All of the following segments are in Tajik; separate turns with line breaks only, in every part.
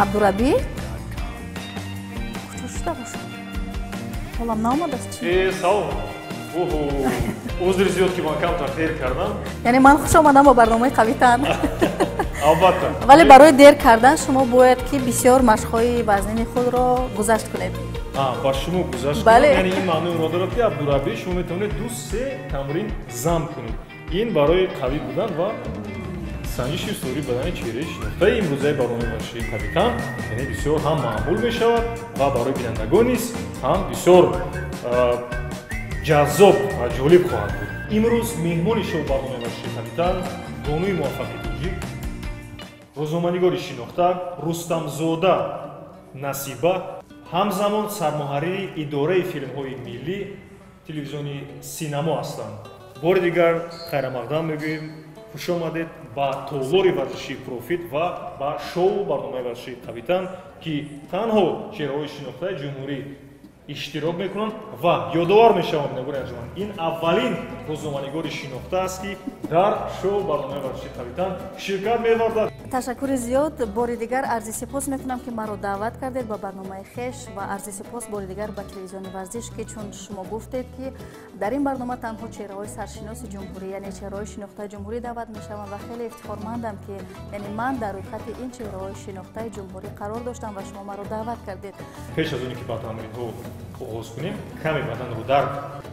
Абдурабӣ куҷо шуда бошад? Ҳолам наомадааст чи?
Салом. Оҳо, узри зиёд ки ман камтар дер кардам.
Яъне ман хуш омадам ба барномаи Қавитан.
Албатта.
Вале барои дер кардан шумо бояд ки бисёр машқҳои вазнини худро гузашт кунед.
Ба шумо гузашт кунед? Яъне ин маънои дорад ки Абдурабӣ шумо метавонед 2-3 тамрин зам кунед. Ин барои қавӣ будан ва санҷиши устувории бадани чеҳраи шинохтаи имрӯзаи барномаи варзишии Қавитан, яъне бисёр ҳам маъмул мешавад ва барои бинандагон низ ҳам бисёр ҷаззоб ва ҷолиб хоҳад буд. Имрӯз меҳмони шоу барномаи варзишии Қавитан, бонуи муваффақи тоҷик, рӯзноманигори шинохта Рустамзода Насиба, ҳамзамон сармуҳаррири идораи филмҳои миллӣ телевизиони Синамо ҳастанд. Бори дигар хайрамақдам мегӯем, хуш омадед ба толори варзишии Профит ва ба шоу барномаи варзишии Қавитан, ки танҳо чеҳраҳои шинохтаи ҷумҳурӣ иштирок мекунанд ва ёдовар мешавам, бинандагони арҷманд, ин аввалин рӯзноманигори шинохта аст, ки дар шоу барномаи варзишии Қавитан ширкат меварзад.
Ташаккури зиёд. Бори дигар арзи сипос мекунам, ки маро даъват кардед ба барномаи хеш ва арзи сипос бори дигар ба телевизиони варзиш, ки чун шумо гуфтед, ки дар ин барнома танҳо чеҳраҳои саршиноси ҷумҳурӣ, яъне чеҳраҳои шинохтаи ҷумҳурӣ даъват мешаванд ва хеле ифтихормандам, ки яъне ман дар рӯйхати ин чеҳраҳои шинохтаи ҷумҳурӣ қарор доштам ва шумо маро даъват кардед.
Пеш аз оне ки ба тамринҳо оғоз кунем, каме баданро дар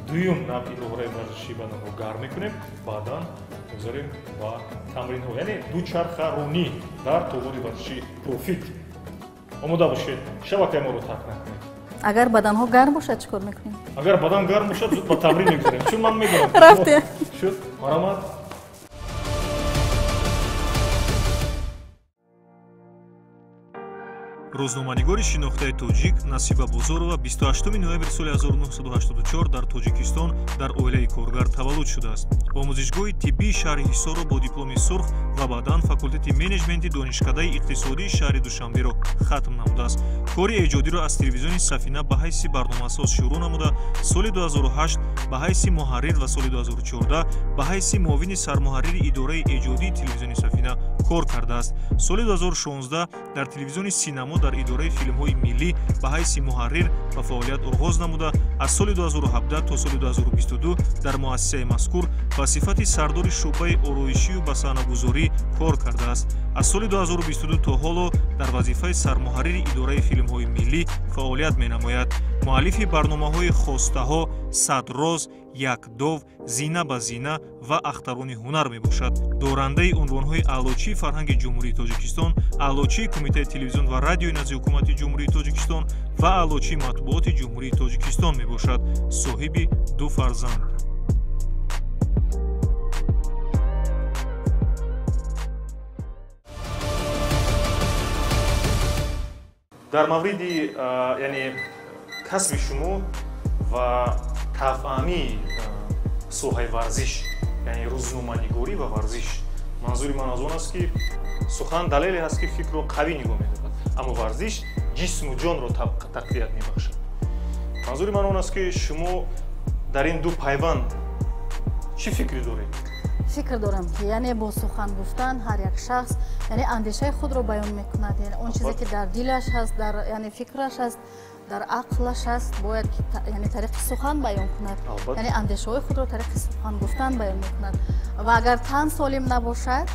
дуюм навъи роҳраи варзишии баданро гарм мекунем, баъдан мегузарем ба тамринҳо, яъне дучархаронӣ дар толори варзишии Профит. Омода бошед, шабакаи моро тарк накунед.
Агар баданҳо гарм бошад, чӣ кор мекунем?
Агар бадан гарм бошад, зуд ба тамрин мегузарем, чун ман медонам.
Рафтем.
Шуд, марҳамат. Рӯзноманигори шинохтаи тоҷик Насиба Бозорова 28 ноябри соли 1984 дар Тоҷикистон дар оилаи коргар таваллуд шудааст. Омӯзишгоҳи тиббии шаҳри Ҳисорро бо дипломи сурх ва баъдан факултети менеҷменти донишкадаи иқтисодии шаҳри Душанберо хатм намудааст. Кори эҷодиро аз телевизиони Сафина ба ҳайси барномасоз шурӯъ намуда, соли 2008 ба ҳайси муҳаррир ва соли 2014 ба ҳайси муовини сармуҳаррири идораи эҷодии телевизиони Сафина кор кардааст. Соли 2016 дар телевизиони Синамо дар идораи филмҳои миллӣ ба ҳайси муҳаррир ба фаъолият оғоз намуда, аз соли 2017 то соли 2022 дар муассисаи мазкур ба сифати сардори шӯъбаи ороишию ба саҳнагузорӣ кор кардааст. Аз соли 2022 то ҳоло дар вазифаи сармуҳаррири идораи филмҳои миллӣ фаъолият менамояд. Муаллифи барномаҳои хостаҳо, сад роз, як дов, зина ба зина ва ахтарони ҳунар мебошад. Дорандаи унвонҳои аълочии фарҳанги Ҷумҳурии Тоҷикистон, аълочии Кумитаи телевизион ва радиои назди ҳукумати Ҷумҳурии Тоҷикистон ва аълочии матбуоти Ҷумҳурии Тоҷикистон мебошад. Соҳиби 2 фарзанд. Дар мавриди яъне касби шумо ва тафаҳҳумии соҳаи варзиш, яъне рӯзноманигорӣ ва варзиш, манзури ман аз он аст, ки сухан далеле ҳаст, ки фикрро қавӣ нигоҳ медорад, аммо варзиш ҷисму ҷонро тақвият мебахшад. Манзури ман он аст, ки шумо дар ин ду пайванд чӣ фикре доред?
Фикр дорам, ки яъне бо сухан гуфтан ҳар як шахс яъне андешаи худро баён мекунад, яъне он чизе ки дар дилаш ҳаст, дар яъне фикраш ҳаст, дар ақлаш ҳаст, бояд яъне тариқи сухан баён кунад, яъне андешаҳои худро тариқи сухан гуфтан баён мекунад. Ва агар тан солим набошад,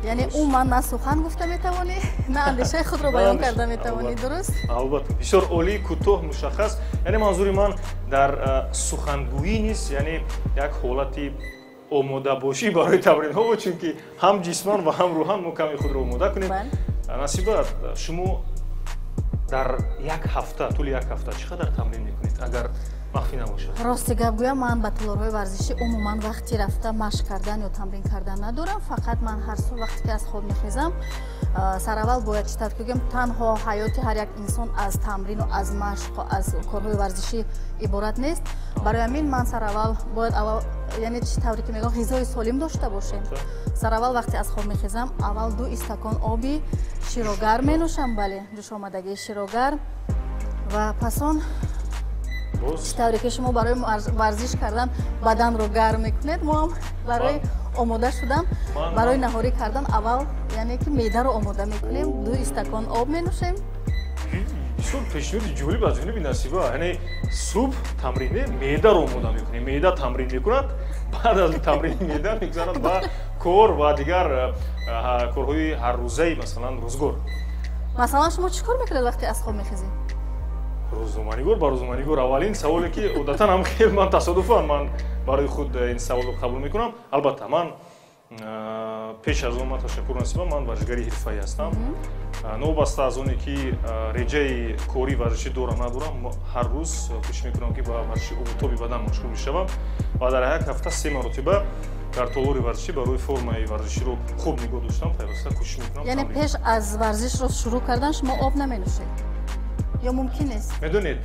яъне умуман на сухан гуфта метавонӣ, на андешаи худро баён карда метавонӣ. Дуруст?
Албатта, бисёр олӣ, кӯтоҳ, мушаххас. Яъне манзури ман дар сухангӯӣ низ яъне як ҳолати омодабошӣ барои тамринҳо буд, чунки ҳам ҷисман ва ҳам рӯҳан мо каме худро омода кунем. Насиба, шумо дар як ҳафта, тӯли як ҳафта чӣ қадар тамрин мекунед, агар махфӣ набошад?
Рости гап гӯям, ман ба толорҳои варзишӣ умуман вақти рафта машқ кардан ё тамрин кардан надорам. Фақат ман ҳар субҳ вақте ки аз хоб мехезам, сараввал бояд чӣ тавр гӯям, танҳо ҳаёти ҳар як инсон аз тамрину аз машқу аз корҳои варзишӣ иборат нест. Барои ҳамин ман сараввал бояд аввал, яъне чӣ тавре ки мегӯям, ғизои солим дошта бошем. Сараввал вақте аз хоб мехезам, аввал 2 истакон оби широгарм менӯшам, бале, ҷӯшомадагии широгарм, ва пас он чӣ тавре ки шумо барои варзиш кардан баданро гарм мекунед, мо ҳам барои омода шудан, барои наҳорӣ кардан аввал яъне ки меъдаро омода мекунем, 2 истакон об менӯшем.
Бисёр пешниҳоди ҷолиб аз ҷониби Насиба. Яъне субҳ тамрине меъдаро омода мекунем, меъда тамрин мекунад, баъд аз тамрини меъда мегузарад ба кор ва дигар корҳои ҳаррӯзаи, масалан, рӯзгор.
Масалан, шумо чӣ кор мекунед вақте аз хоб мехезед?
Рӯзноманигор ба рӯзноманигор аввалин саволе ки одатан ҳам хел ман тасодуфан ман барои худ ин саволро қабул мекунам. Албатта, ман пеш аз он ман ташаккур Насиба, ман варзишгари ҳирфаӣ ҳастам. Новобаста аз оне ки реҷаи кории варзишӣ дорам надорам, ҳар рӯз кӯшиш мекунам ки ба варзиши обутоби бадан машғул бишавам ва дар як ҳафта 3 маротиба дар толори варзишӣ барои формаи варзиширо хуб нигоҳ доштан пайваста кӯшиш мекунам.
Яъне пеш аз варзишро шурӯъ кардан шумо об наменӯшед ё мумкин нест?
Медонед,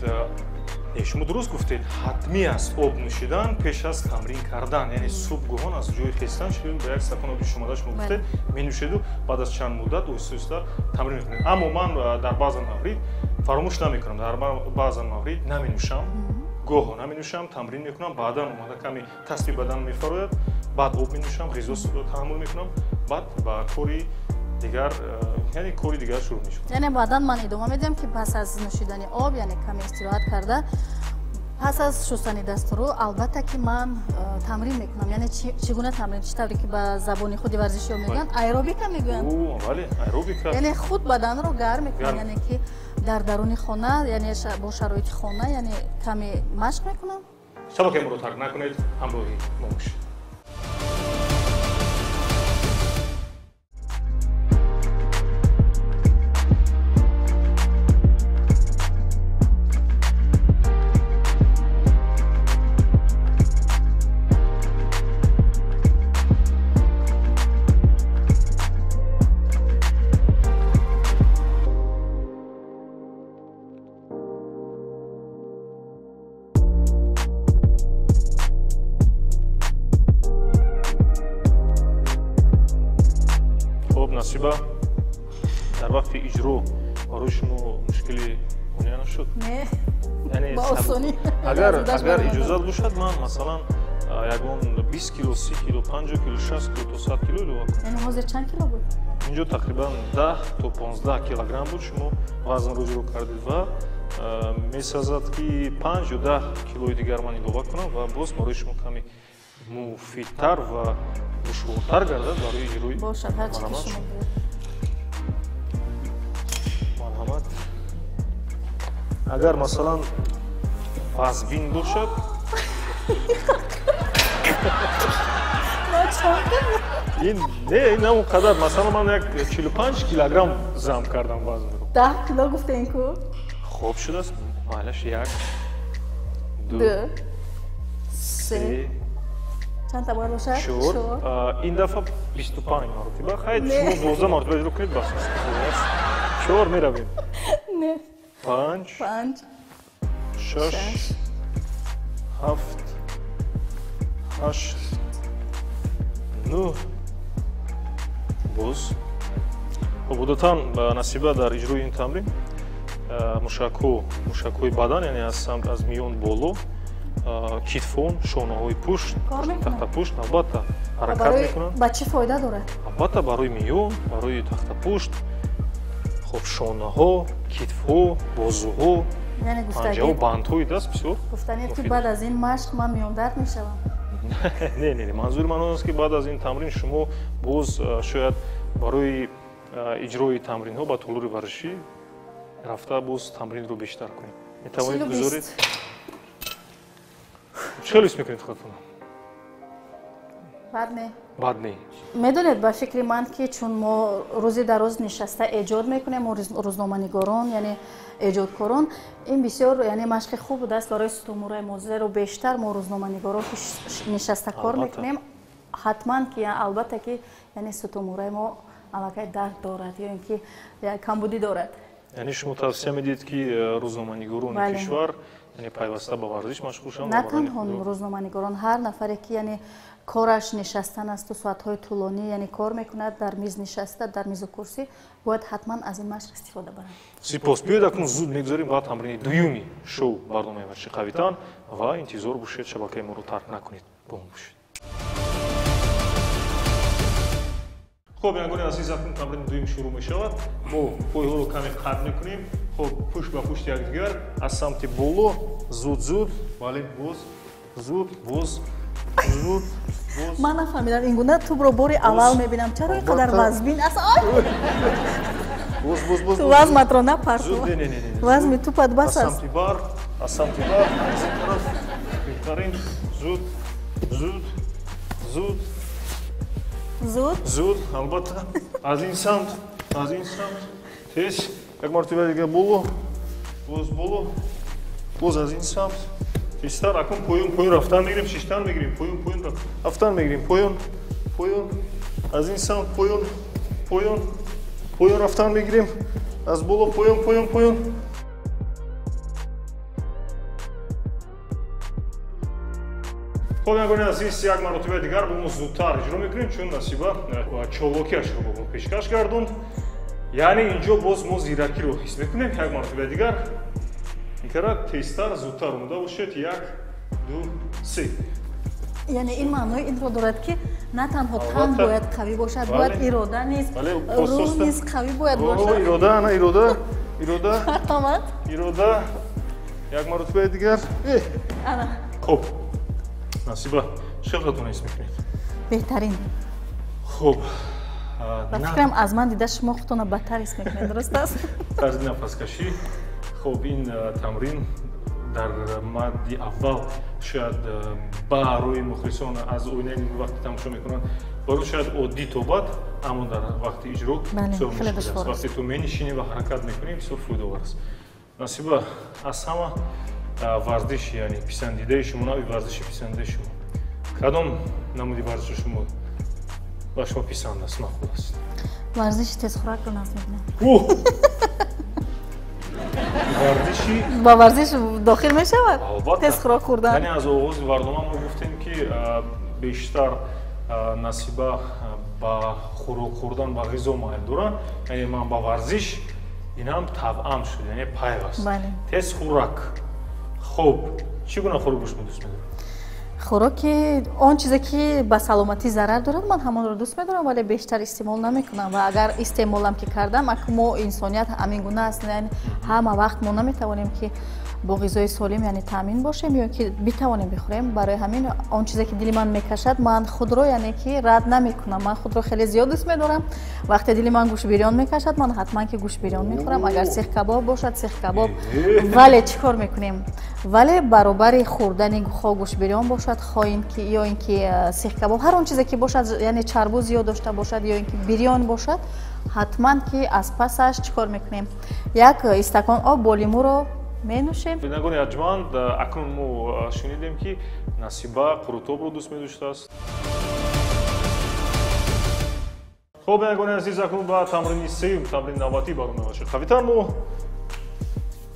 шумо дуруст гуфтед, ҳатмӣ аст об нӯшидан пеш аз тамрин кардан. Яъне субҳгоҳон аз ҷои хестан шумо ба як стакан оби шумода шумо гуфтед менӯшеду баъд аз чанд муддат оҳиста оҳиста тамрин мекунед. Аммо ман дар баъзан маврид фаромӯш намекунам, дар баъзан маврид наменӯшам, гоҳо наменӯшам, тамрин мекунам, баъдан омада каме таспи бадан мефарояд, баъд об менӯшам, ғизо таҳаммул мекунам, баъд ба кори дигар, яъне кори дигар шурӯъ мешавад.
Яъне баъдан ман идома медиҳам ки пас аз нӯшидани об, яъне каме истироҳат карда, пас аз шустани дасту рӯ, албатта ки ман тамрин мекунам. Яъне чӣ гуна тамрин? Чӣ тавре ки ба забони худи варзишиё мегӯянд, аэробика мегӯянд.
Бале, аэробика.
Яъне худ баданро гарм мекунам, яъне ки дар даруни хона, яъне бо шароити хона, яъне каме машқ мекунам.
Шабакаи моро тарк накунед, ҳамроҳи мо бошед. Насиба, дар вақти иҷро барои шумо мушкили монеа нашуд?
Не,
яъне
ба осонӣ.
Агар иҷозат бошад, ман масалан ягон 20 кило, 30 кило, 50 кило, 60 кило то 100 кило илова кунам.
Яъне ҳозир чанд кило буд?
Инҷо тақрибан 10 то 15 килограмм буд. Шумо вазнро иҷро кардед ва месазад ки 5 ё 10 килои дигар ман илова кунам ва боз барои шумо каме муфидтар ва душвортар гардад барои иҷрои.
Бошад, ҳар чӣ ки шумо гӯед.
Марҳамат. Агар масалан вазбин бошад, ин не, ин он қадар, масалан ман як 45 килограмм зам кардам вазнро.
10 кило гуфтем ку?
Хоб шудааст. Майлаш 1, 2, 3,
чанд та бояд бошад?
4. Ин дафъа 25 маротиба. Хайр, шумо 12 маротиба иҷро кунед, бас аст. 4 меравем.
Не.
5, 6, 7, 8, 9. Боз. Хоб, одатан Насиба дар иҷрои ин тамрин мушакҳои бадан, яъне аз самт аз миён боло, китфон, шонаҳои пушт, тахтапушт, албатта ҳаракат мекунанд.
Ба чӣ фоида дорад?
Албатта барои миён, барои тахтапушт, хоб, шонаҳо, китфҳо, бозуҳо, панҷаҳо, бандҳои даст бисёр.
Гуфтанед ки баъд аз ин машқ ман миёндард мешавам?
Не, не, манзури ман он аст ки баъд аз ин тамрин шумо боз шояд барои иҷрои тамринҳо ба толори варзишӣ рафта боз тамринро бештар кунед. Метавонед гузоред? Чӣ хел ҳис мекунед худатон?
Бад не.
Бад не.
Медонед, ба фикри ман ки чун мо рӯзи дароз нишаста эҷод мекунем, мо рӯзноманигорон, яъне эҷодкорон, ин бисёр яъне машқи хуб будааст барои сутунмӯҳраи мо, зеро бештар мо рӯзноманигорон ки нишаста кор мекунем, ҳатман ки албатта ки яъне сутунмӯҳраи мо аллакай дард дорад ё ин ки камбудӣ дорад.
Яъне шумо тавсия медиҳед ки рӯзноманигорони кишвар яъне пайваста ба варзиш машғул шаванд?
На танҳо рӯзноманигорон, ҳар нафаре ки яъне кораш нишастан асту соатҳои тӯлонӣ яъне кор мекунад, дар миз нишаста, дар мизу курсӣ, бояд ҳатман аз ин машқ истифода баранд.
Сипос. Биёед акнун зуд мегузарем ба тамрини дуюми шоу барномаи варзиши қавитан ва интизор бошед, шабакаи моро тарк накунед. Бо мо бошед. Хуб, бинандагони азиз, акнун тамрини дуюм шурӯъ мешавад. Мо пойҳоро каме қат мекунем. Хуб, пушт ба пушти якдигар аз самти боло, зуд зуд, бале, боз, зуд, боз, зуд, боз.
Ман нафаҳмидам, ин гуна тӯбро бори аввал мебинам. Чаро ин қадар вазбин аст?
Боз, боз, боз.
Ту вазматро напартов.
Зуд, не, не, не.
Вазми тӯпат бас
Аз
аст.
самти бар, аз самти бар, аз ин тараф, беҳтарин, зуд, зуд, зуд.
Зуд?
Зуд, албатта. Аз ин самт, аз ин самт. Тез, як мартаба дигар боло, боз боло, боз аз ин самт. Тезтар, акнун поён, поён рафтан мегирем, шиштан мегирем, поён, поён рафтан мегирем, поён, поён, аз ин самт, поён, поён, поён рафтан мегирем, аз боло, поён, поён, поён. Хуб, бинандагони азиз, як маротиба дигар бо мо зудтар иҷро мекунем, чун Насиба чолокиашро бо мо пешкаш гардонд. Яъне инҷо боз мо зиракиро ҳис мекунем. Як маротиба дигар ин кара тезтар, зудтар омода бошед. 1, 2, 3.
Яъне ин маънои инро дорад, ки на танҳо тан бояд қавӣ бошад, бояд ирода низ, рӯҳ низ қавӣ бояд бошад.
Ирода, ана ирода, ирода.
Марҳамат.
Ирода. Як маротиба дигар.
Ана.
Хуб. Насиба, чӣ хелатон ҳис мекунед?
Беҳтарин.
Хуб.
Ба фикрам, аз ман дида шумо худтонро бадтар ҳис мекунед, дуруст аст?
Тарзи нафаскашӣ. Хуб, ин тамрин дар мадди аввал шояд барои мухлисон аз оинаи вақте тамошо мекунанд, барои шояд оддӣ тобад, аммо дар вақти иҷро бисёр мушкил аст. Вақте ту менишинӣ ва ҳаракат мекунӣ, бисёр фоидаовар аст. Насиба, аз ҳама варзиш, яъне писандидаи шумо, нави варзиши писандидаи шумо, кадом намуди варзиши шумо ба шумо писанд аст, маъқул аст?
Варзиши тезхӯракро наз мебинам.
Варзиши
ба варзиш дохил мешавад?
Албатта.
Тезхӯрок хӯрдан.
Яъне аз оғози барнома мо гуфтем, ки бештар Насиба ба хӯрок хӯрдан, ба ғизо майл доранд. Яъне ман ба варзиш ин ҳам тавъам шуд, яъне пайваст. Тезхӯрак. Хуб, чӣ гуна хӯрокро шумо дӯст медоред?
Хӯроки он чизе ки ба саломатӣ зарар дорад, ман ҳамонро дӯст медорам, вале бештар истеъмол намекунам. Ва агар истеъмолам ки кардам, ак мо инсоният ҳамин гуна аст, яъне ҳама вақт мо наметавонем ки бо ғизои солим, яъне таъмин бошем ё ки битавонем бихӯрем. Барои ҳамин он чизе ки дили ман мекашад, ман худро, яъне ки рад намекунам. Ман худро хеле зиёд дӯст медорам. Вақте дили ман гӯшбирён мекашад, ман ҳатман ки гӯшбирён мехӯрам. Агар сехкабоб бошад, сехкабоб. Вале чӣ кор мекунем? Вале баробари хӯрдани хо гӯшбирён бошад, хо ин ки ё ин ки сехкабоб, ҳар он чизе ки бошад, яъне чарбу зиёд дошта бошад ё ин ки бирён бошад, ҳатман ки аз пасаш чӣ кор мекунем? Як истакон об бо лимӯро менӯшем.
Бинандагони арҷманд, акнун мо шунидем, ки Насиба қурутобро дӯст медоштааст. Хуб, бинандагони азиз, акнун ба тамрини сеюм, тамрини навбатӣ баромада шуд. Қавитар мо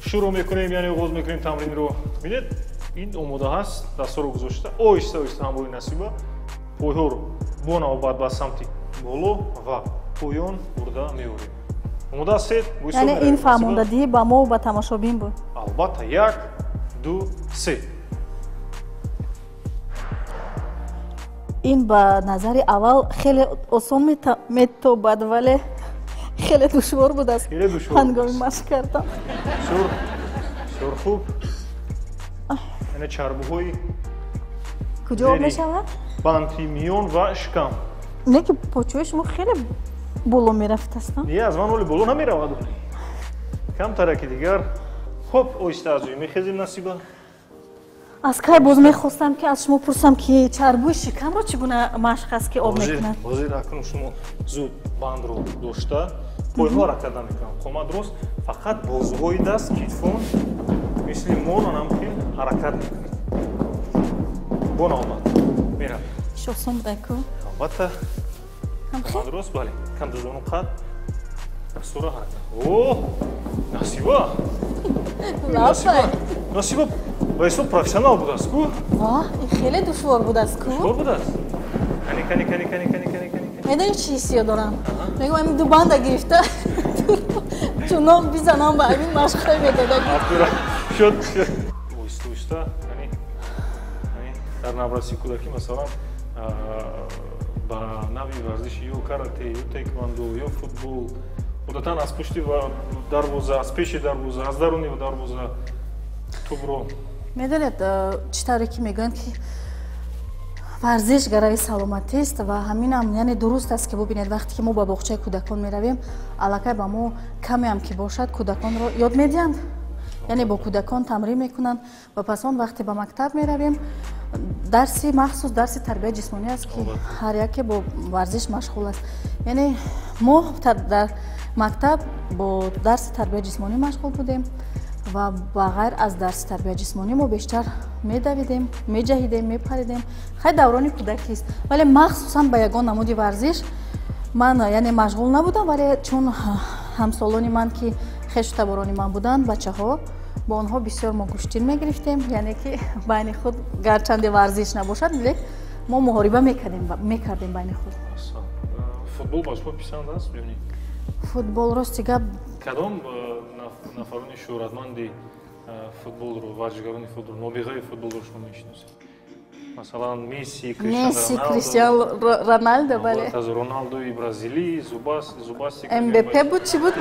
шурӯъ мекунем, яъне оғоз мекунем тамринро. Бинед, ин омода ҳаст, дастҳоро гузошта, оҳиста оҳиста ҳамроҳи Насиба пойҳоро бо навбат ба самти боло ва поён бурда меорем. Омода ҳастед?
Яъне ин фаҳмондадиҳӣ ба мо ба тамошобин буд.
Албатта, 1, 2, 3.
Ин ба назари аввал хеле осон метобад, вале хеле душвор будааст ҳангоми машқ кардан.
Бисёр хуб. Яъне чарбуҳои
куҷо об мешавад?
Банти миён ва шикам.
Не ки почӯи шумо хеле боло мерафтааст?
Не, аз ман оли боло намеравад. Камтараки дигар. Хуб, оҳиста аз ҷой мехезем, Насиба.
Аз кай боз мехостам, ки аз шумо пурсам, ки чарбуи шикамро чӣ гуна машқ аст, ки об мекунад?
Ҳозир акнун шумо зуд бандро дошта, пойҳо ҳаракат намекунанд, қомат рост, фақат бозуҳои даст, китфон мисли мор анам ки ҳаракат мекунад. Бо навбат меравем.
Осон буда ку?
Албатта. Қомат рост, бале. Кам дузону қад, дастура ҳаракат. О, Насиба! Насиба, Насиба ба ҳисоб профессионал будааст ку?
Ва, ин хеле душвор будааст ку?
Душвор будааст. Кани, кани, кани, кани, кани, кани, кани.
Медонӣ чӣ ҳиссиё дорам? Мегӯям, ҳамин ду банда гирифта, чунон бизанам ба ҳамин машқҳои медодагӣ.
Шуд, шуд. Оҳиста, оҳиста, кани, кани. Дар наврасии кӯдакӣ, масалан, Ба нави варзиши ё карате, ё таеквондо, ё футбол? Одатан аз пушти дарвоза, аз пеши дарвоза, аз даруни дарвоза тӯбро.
Медонед, чӣ тавре ки мегӯянд, ки варзиш гарави саломатист ва ҳаминам яъне дуруст аст, ки бубинед, вақте ки мо ба боғчаи кӯдакон меравем, аллакай ба мо камеам ки бошад кӯдаконро ёд медиҳанд, яъне бо кӯдакон тамрин мекунанд ва пас он вақте ба мактаб меравем, дарси махсус, дарси тарбияи ҷисмонӣ аст, ки ҳар яке бо варзиш машғул аст. Яъне мо дар мактаб бо дарси тарбияи ҷисмонӣ машғул будем ва ба ғайр аз дарси тарбияи ҷисмонӣ мо бештар медавидем, меҷаҳидем, мепаридем. Хай, даврони кӯдакист, вале махсусан ба ягон намуди варзиш ман яъне машғул набудам, вале чун ҳамсолони ман, ки хешу таборони ман буданд, бачаҳо, бо онҳо бисёр мо гӯштин мегирифтем, яъне ки байни худ гарчанде варзиш набошад, лек мо муҳориба мекардем байни худ.
Футбол ба шумо писанд аст ё не?
Футбол, рости гап,
кадом нафарони шӯҳратманди футболро, варзишгарони футбол, нобиғаи футболро шумо мешиносед? Масалан, Месси,
Криштиану Роналдо, бале.
Аз Роналдои Бразилӣ, Зубас,
МБП буд, чӣ буд?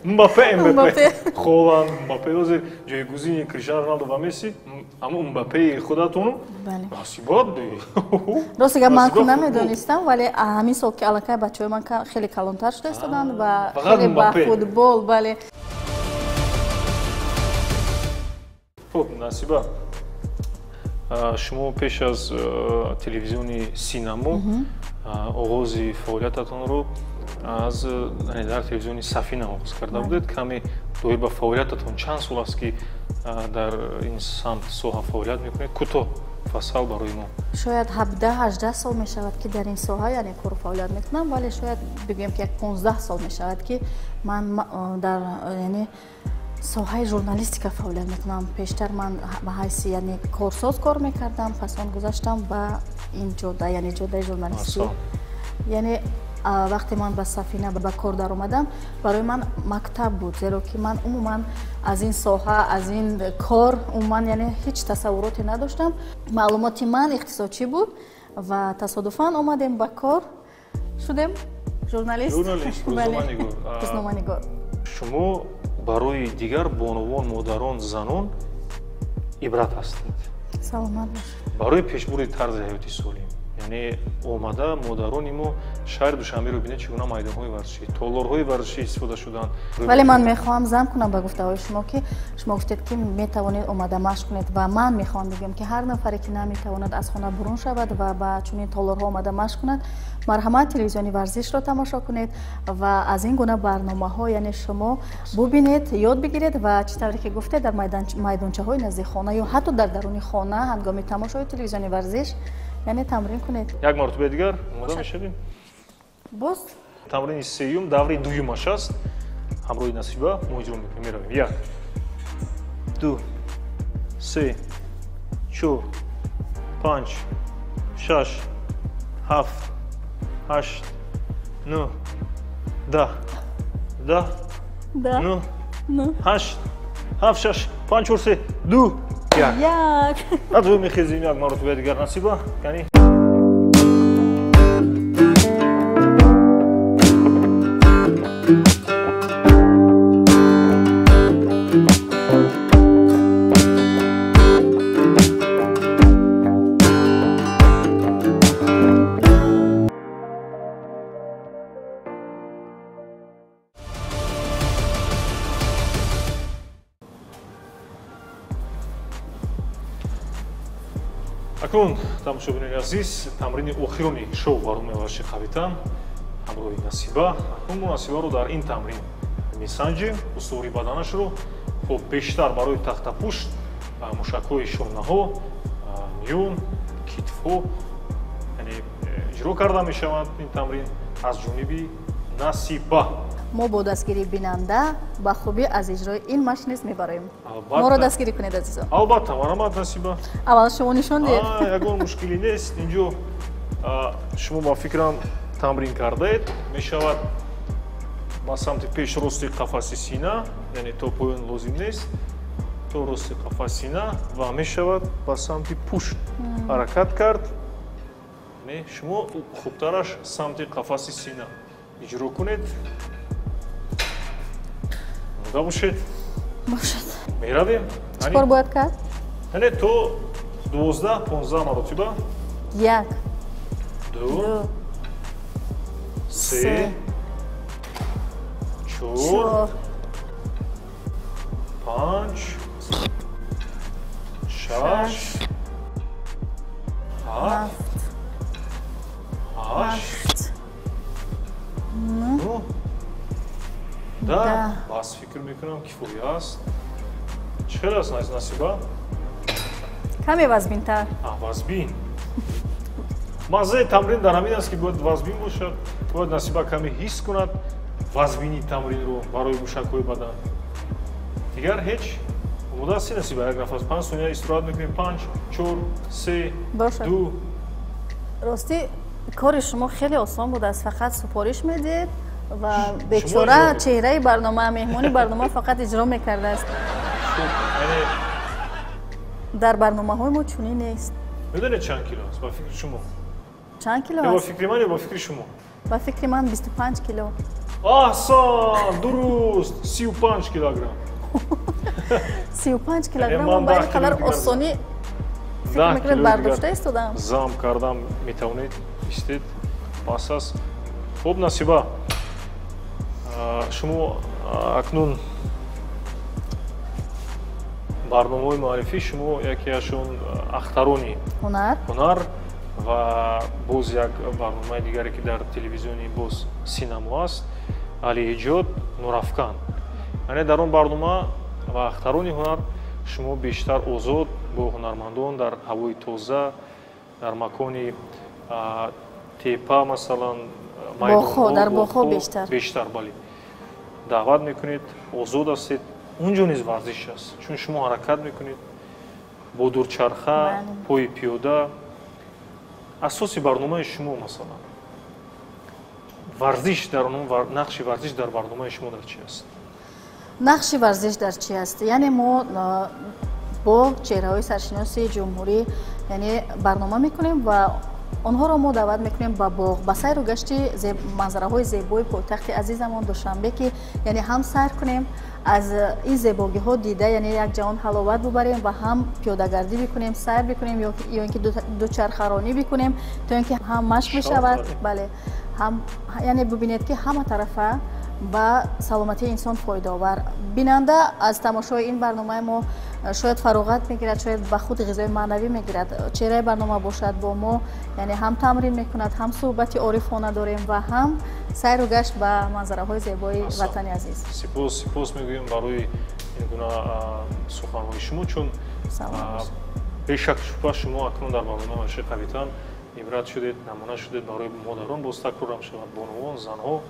Мбаппе, Мбаппе, Холанд, Мбаппе ҳозир ҷойгузини Криштиану Роналдо ва Месси, аммо Мбаппеи худатону насибат.
Рости гап, ман намедонистам, вале ҳамин сол ки аллакай бачаҳои ман хеле калонтар шуда истоданд ва хеле ба футбол, бале.
Хуб, Насиба, шумо пеш аз телевизиони Синамо оғози фаъолиятатонро аз дар телевизиони Сафина оғоз карда будед. Каме доир ба фаъолиятатон, чанд сол аст, ки дар ин самт, соҳа фаъолият мекунед? Кӯтоҳ фасал барои мо.
Шояд 17-18 сол мешавад, ки дар ин соҳа яъне кору фаъолият мекунам, вале шояд бигӯем, ки як 15 сол мешавад, ки ман дар яъне соҳаи журналистика фаъолият мекунам. Пештар ман ба ҳайси яъне корсоз кор мекардам, пас он гузаштам ба ин ҷода, яъне ҷодаи журналистӣ. Яъне вақте ман ба Сафина ба кор даромадам, барои ман мактаб буд, зеро ки ман умуман аз ин соҳа, аз ин кор умуман яъне ҳеҷ тасаввуроте надоштам. Маълумоти ман иқтисодчӣ буд ва тасодуфан омадем ба кор, шудем журналист, рӯзноманигор.
Шумо барои дигар бонувон, модарон, занон ибрат ҳастед.
Саломат бошед.
Барои пешбурди тарзи ҳаёти солим, яъне омада модарони мо шаҳри Душанберо бинед, чӣ гуна майдонҳои варзишӣ, толорҳои варзишӣ истифода шуданд.
Вале ман мехоҳам зам кунам ба гуфтаҳои шумо, ки шумо гуфтед, ки метавонед омада машқ кунед, ва ман мехоҳам бигӯям, ки ҳар нафаре, ки наметавонад аз хона бурун шавад ва ба чунин толорҳо омада машқ кунад, марҳамат, телевизиони варзишро тамошо кунед ва аз ин гуна барномаҳо яъне шумо бубинед, ёд бигиред ва чӣ тавре ки гуфтед, дар майдончаҳои назди хона ё ҳатто дар даруни хона ҳангоми тамошои телевизиони варзиш яъне тамрин кунед.
Як маротиба дигар омода мешавем.
Боз
тамрини сеюм, даври дуюмаш аст. Ҳамроҳи Насиба мо иҷро мекунем, меравем. 1, 2, 3, 4, 5, 6, 7, 8, 9, 10, 10, 9, 8, 7, 6, 5, 4, 3, 2, 1.
Як.
Аз рӯй мехезем як маротиба дигар, Насиба. Яъне акнун, тамошобинони азиз, тамрини охирони шоу барномаи варзиши қавитан ҳамроҳи Насиба. Акнун мо Насибаро дар ин тамрин месанҷем, устувори баданашро. Хуб, бештар барои тахтапушт, мушакҳои шонаҳо, миён, китфҳо яъне иҷро карда мешаванд ин тамрин аз ҷониби Насиба.
Мо бо дастгирии бинанда ба хубӣ аз иҷрои ин машқ низ мебароем. Моро дастгирӣ кунед, азизон.
Албатта, марҳамат, Насиба.
Аввал шумо нишон диҳед.
Ягон мушкилӣ нест. Инҷо шумо ба фикрам тамрин кардаед. Мешавад ба самти пеш, рости қафаси сина, яъне то поён лозим нест, то рости қафаси сина, ва мешавад ба самти пушт ҳаракат кард. Не, шумо хубтараш самти қафаси сина иҷро кунед. Омода бошед.
Бошад.
Меравем.
Чӣ кор бояд кард?
Яъне то 12-15 маротиба.
1,
2, 3, 4, 5, 6, 7, 8, 9, 10. Бас, фикр мекунам кифоя аст. Чӣ хел аст, Насиба?
Каме вазбинтар.
Вазбин. Маззаи тамрин дар ҳамин аст, ки бояд вазбин бошад, бояд Насиба каме ҳис кунад вазбини тамринро барои мушакҳои бадан. Дигар ҳеҷ. Омода ҳастӣ, Насиба? Як нафас 5 сония истироҳат мекунем. 5, 4, 3, 2.
Ростӣ, кори шумо хеле осон будааст, фақат супориш медиҳед ва бечора чеҳраи барнома, меҳмони барнома фақат иҷро мекардааст. Дар барномаҳои мо чунин нест.
Медонед чанд кило аст ба фикри шумо?
Чанд кило аст?
Ба фикри ман ё ба фикри шумо?
Ба фикри ман 25 кило.
Аҳсан, дуруст, 35 килограмм.
35 килограмм ман ба ин қадар осонӣ фикр мекунед бардошта истодам.
Зам кардам, метавонед истед, бас аст. Хуб, Насиба, шумо акнун барномаҳои муаррифӣ, шумо якеашон ахтарони ҳунар ва боз як барномаи дигаре, ки дар телевизиони боз Синамо аст, Алиэҷод Нурафкан. Яъне дар он барнома ва ахтарони ҳунар шумо бештар озод бо ҳунармандон дар ҳавои тоза, дар макони тепа, масалан,
майдонҳо, дар боғҳо
бештар, бале, даъват мекунед, озод ҳастед. Унҷо низ варзиш аст, чун шумо ҳаракат мекунед бо дурчарха, пои пиёда. Асоси барномаи шумо, масалан, варзиш дар он, нақши варзиш дар барномаи шумо дар чи аст?
Нақши варзиш дар чи аст? Яъне мо бо чеҳраҳои саршиноси ҷумҳурӣ, яъне барнома мекунем ва онҳоро мо даъват мекунем ба боғ, ба сайру гашти манзараҳои зебои пойтахти азизамон Душанбе, ки яъне ҳам сайр кунем, аз ин зебогиҳо дида, яъне як ҷаҳон ҳаловат бубарем ва ҳам пиёдагардӣ бикунем, сайр бикунем ё ин ки дучархаронӣ бикунем, то ин ки ҳам машқ бишавад, бале, ҳам яъне бибинед, ки ҳама тарафа ба саломатии инсон фоидаовар. Бинанда аз тамошои ин барномаи мо шояд фароғат мегирад, шояд ба худ ғизои маънавӣ мегирад. Чеҳраи барнома бошад бо мо, яъне ҳам тамрин мекунад, ҳам суҳбати орифона дорем ва ҳам сайру гашт ба манзараҳои зебои ватани азиз.
Сипос мегӯем барои ин гуна суханҳои шумо, чун бешак шубҳа шумо акнун дар барномаи варзиши қавитан ибрат шудед, намуна шудед барои модарон, боз такрорам шавад, бонувон, занҳо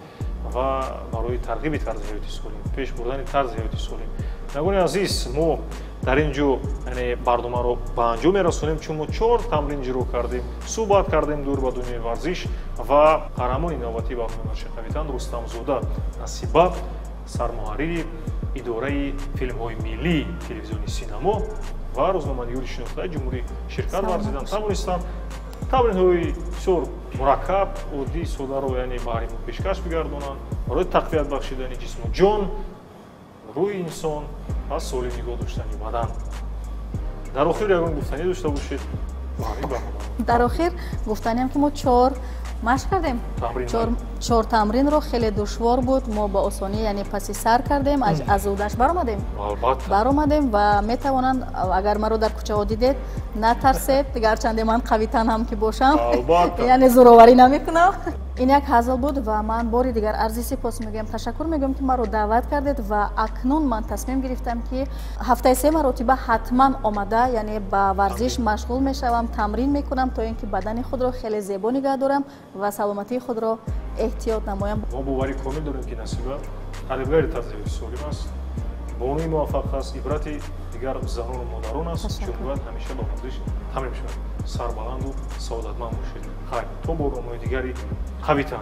ва барои тарғиби тарзи ҳаёти солим, пеш бурдани тарзи ҳаёти солим. Нагони азиз, мо дар ин ҷо барномаро ба анҷом мерасонем, чун мо 4 тамрин иҷро кардем, суҳбат кардем дур ба дунёи варзиш ва қаҳрамони навбатии барномаи варзиши қавитан Рустамзода Насиба, сармуҳаррири идораи филмҳои миллии телевизиони Синамо ва рӯзноманигори шинохтаи ҷумҳурӣ ширкат варзидан тавонистанд. Тамринҳои бисёр мураккаб, оддӣ, содаро яъне баҳри мо пешкаш бигардонанд барои тақвият бахшидани ҷисму ҷон, рӯҳи инсон ва солим нигоҳ доштани бадан. Дар охир ягон гуфтанӣ дошта бошед?
Дар охир гуфтаниам, ки мо 4 машқ кардем, 4 тамринро хеле душвор буд, мо ба осонӣ, яъне паси сар кардем, аз ӯдаш баромадем ва метавонанд, агар маро дар кӯчаҳо дидед, натарсед, гарчанде ман қавитан ҳам ки бошам, яъне зӯроварӣ намекунам. Ин як ҳазл буд ва ман бори дигар арзи сипос мегӯям, ташаккур мегӯям, ки маро даъват кардед ва акнун ман тасмим гирифтам, ки ҳафтаи 3 маротиба ҳатман омада, яъне ба варзиш машғул мешавам, тамрин мекунам, то ин ки бадани худро хеле зебо нигаҳ дорам ва саломатии худро эҳтиёт намоям.
Мо боварӣ комил дорем, ки Насиба талабгари тарзи ҳаёти солим аст, бонуи муваффақ аст, ибрати дигар занону модарон аст, чун бояд ҳамеша ба варзиш тамрин шавад. Сарбаланду саодатманд бошед. Хайр, то барномаҳои дигари қавитан.